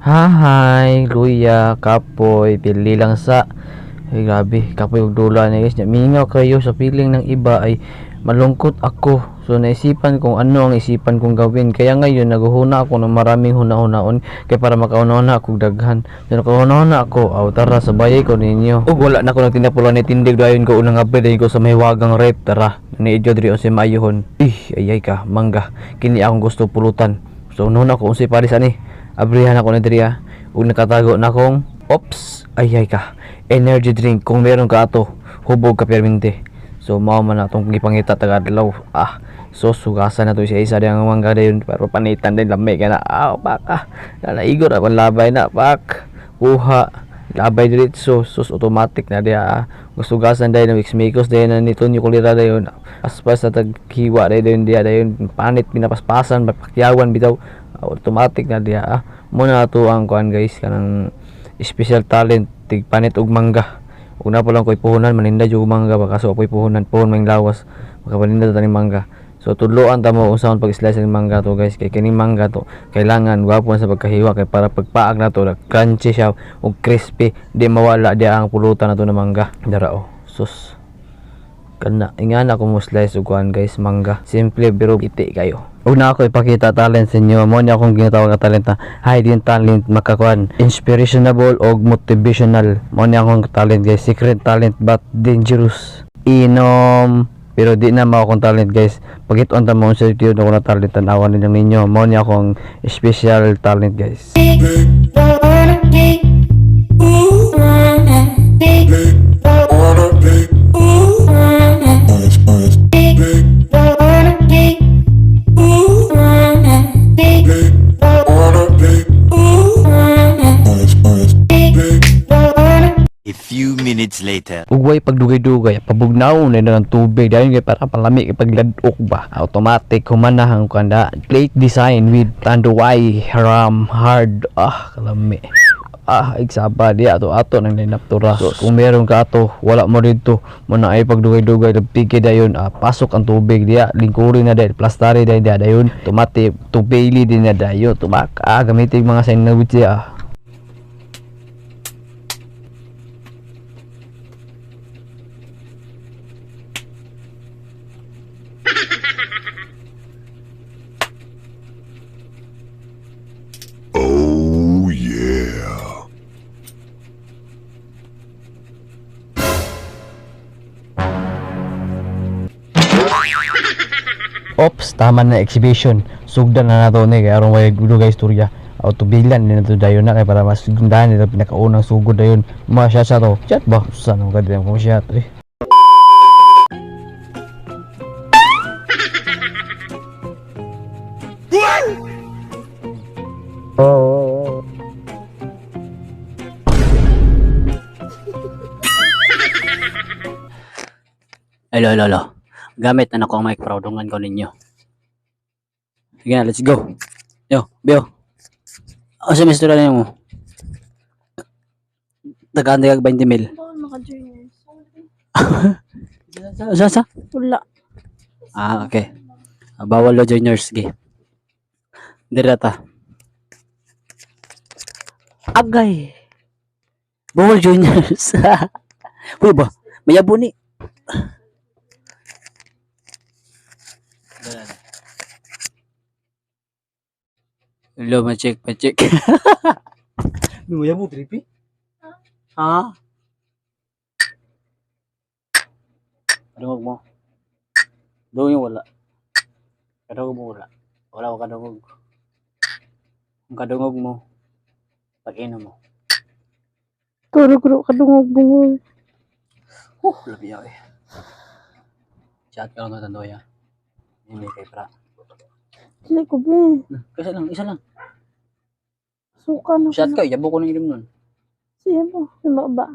Hahay, luya, kapoy, pili lang sa. Ay grabe, kapoy og dula ni, guys. Mingaw kayo sa feeling ng iba ay malungkot ako. So naisipan kung ano ang isipan kong gawin. Kaya ngayon naguhuna ako ng maraming huna-hunaon kay para makauna-una ako daghan. So nakahuna-huna ako, aw tara, sabayay ko ninyo. Ug wala na ko nagtinapulan ni tindig dayon ko unang abri dayon ko sa mahiwagang rep. Tara, ni diri unsay maayuhon. Ih, ay ay ka, mangga. Kini akong gusto pulutan. So unahuna ko unsay paris ani. Abrihan ako na diri ah. Ug nakatago na akong ops, ay ay ka. Energy drink kung meron ka ato, hubog ka permente. So mao man atong gipangita taga adlaw. Ah, so sugasan na to siya isa diyang mangga dayon pero panitan din lami ka na. Ah, pak ah. Naigo ra labay na pak. Kuha labay diretso, sus, automatic na diya ah. Sugasan dayon ng mix dayon na nito ni kulira dayon. Aspas sa taghiwa dayon diya dayon panit pinapaspasan pagpakyawan bitaw, automatic na diya ah. Muna ato ang kuan, guys, kanang special talent tig panit og mangga. Ug na pa lang ko'y puhunan maninda jud mangga ba, kaso apoy puhunan puhon may lawas makapaninda ta ning mangga. So tudloan ta mo unsaon pag-slice ng mangga to, guys, kay kining mangga to kailangan gwapo sa pagkahiwa kay para pagpaag na to crunchy siya ug crispy, di mawala diya ang pulutan nato na mangga. Dara oh, sus, kana ingana ko mo slice og kuan, guys, mangga. Simple pero iti kayo. Ug na ako ipakita talent sa inyo. Mo niya akong ginatawag nga talent na hidden talent, makakuan, inspirational og motivational. Mo niya akong talent, guys, secret talent but dangerous. Inom pero di na mao akong talent, guys. Pagit-on ta mo sa YouTube ako na talent, tan-awan ninyo ninyo. Mo niya akong special talent, guys. Wanna be, ooh, be, Wanna be, ooh, be, wanna be, ooh, be, wanna be, ooh, be, wanna A few minutes later. Ugway pagdugay-dugay pabugnaw na ng tubig dayon kay para palami kay pagladok ba, automatic human na ang kanda plate design with Tanduay ram hard. Ah, kalami ah, igsaba di ato ato nang linaptura. So, kung meron ka ato wala mo dito mo na ay pagdugay-dugay pigi dayon ah, pasok ang tubig diya, lingkuri na dayon, plastari dayon diya dayon tumati tubili din na dayon tumak ah, gamitin mga sandwich diya ah. Oh yeah. Ops, tama na exhibition. Sugdan na nato ni kay aron way dugay istorya. Auto bilan din nato dayon na kay para mas gundahan nito pinakaunang sugod dayon. Mga siya sa to. Chat ba? Saan ang kadiyang kung siya eh. Hello, hello, hello. Gamit na nako ang mic para udungan ko ninyo. Sige na, let's go. Yo, Bio. Asa may istorya nimo? Tagaan kag 20 mil. Bawal maka-joiners. Sa, sa, sa? Wala. Ah, okay. Ah, bawal lo joiners, sige. Dira ta. Agay. Bawal joiners. Uy ba, mayabo ni. Hello, ma-check, ma-check. Mayabo, trippy? Ha? Kadungog mo. Doon yung wala. Kadungog mo wala. Wala ko kadungog. Kung kadungog mo, pag-inom mo. Turo-guro kadungog bungol. Labi ako eh. Chat ka lang na tandoy ah. Hindi kay pra. Dili ko be. Isa lang, isa lang. Suka na. Chat ka, yabo ko ng ilim nun. Siya mo. Lima ba?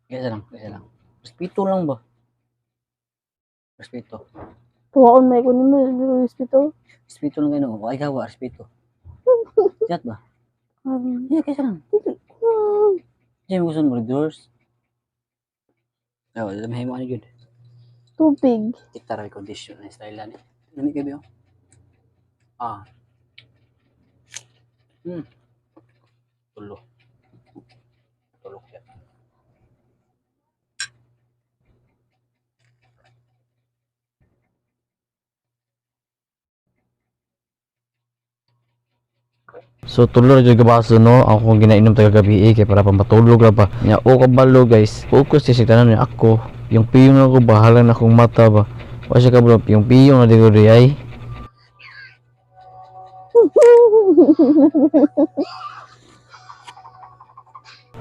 Isa lang, isa lang. Respeto lang ba? Respeto. Tuwaon may ko nimo respeto. Respeto lang kayo. Ay, gawa, respeto. Chat ba? Yeah, kaysa lang. Dili ko. Hindi mo gusto ng doors. Oh, dami mo ano yun. Tubig. Kita ra condition na style lang eh. Nami kayo ba? Ah. So tulo ra jud ka baso, no, ang akong ginainom taga gabi eh, kay para pa matulog ra ba. Nya o kabalo, guys. Focus siya sa tanan niya ako. Yung piyong na ko, bahala na akong mata ba. Wa siya kabalo, yung piyong na di ko di ay.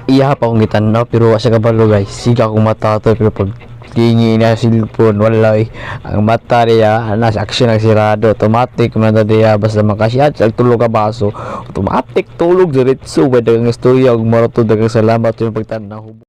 Iya pa akong gitan-aw pero wa siya kabalo, guys. Siga akong mata to pero pag tingi na cellphone, wala eh. Ang mata niya nasa action ang sirado, automatic man na diya basta makasiyat sa tulo ka baso, automatic tulog diretso ba. Dagang istorya ug marato, dagang salamat yung pagtan-aw.